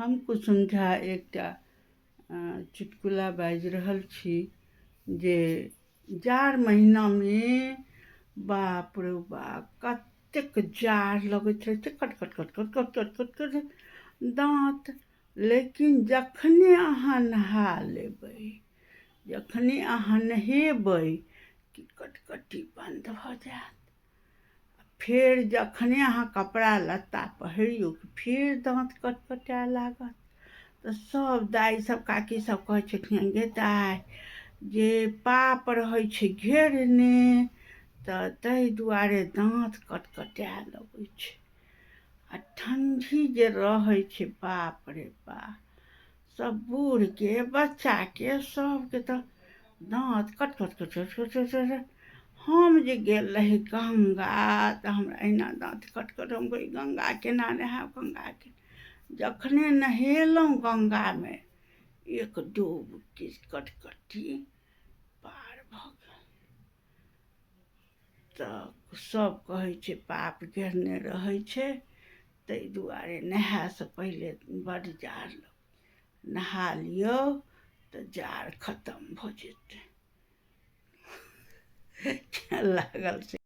हम कुसुम झा एकटा चुटकुला बाजि रहल छी जे जाड़ महिनामे बाप रौ बाप कतेक जाड़ लगैत रहै छै, कट कट कट कट कट कट कट कट दाँत। लेकिन जखने अहाँ नहा लेबै, जखने अहाँ नहेबै कि कटकटी बन्द भऽ जायत। फेर जखने अहाँ कपड़ा लत्ता पहिरियौ कि फेर दाँत कटकटाय लागत। तऽ सब दाइ सब काकी सब कहै छथिन, गे दाइ, जे पाप रहै छै घेरने तऽ ताहि दुआरे दाँत कटकटाय लगै छै। आ ठण्डी जे रहै छै, बाप रे बाप, सब बूढ़के बच्चाके सबके तऽ दाँत कट कट कट कट कट कट कट। हम जे गेल रही गंगा तऽ हमरा एहिना दाँत कट कट। हम कही गंगा केना नहायब गंगाके? जखने नहेलहुँ गंगामे, एक डूबकी कटकटी पार भऽ गेल। तऽ सब कहै छै पाप घेरने रहै छै, ताहि दुआरे नहायसँ पहिले बड्ड जाड़ लगै, नहा लियौ तऽ जाड़ खतम भऽ जेतै। लागल से।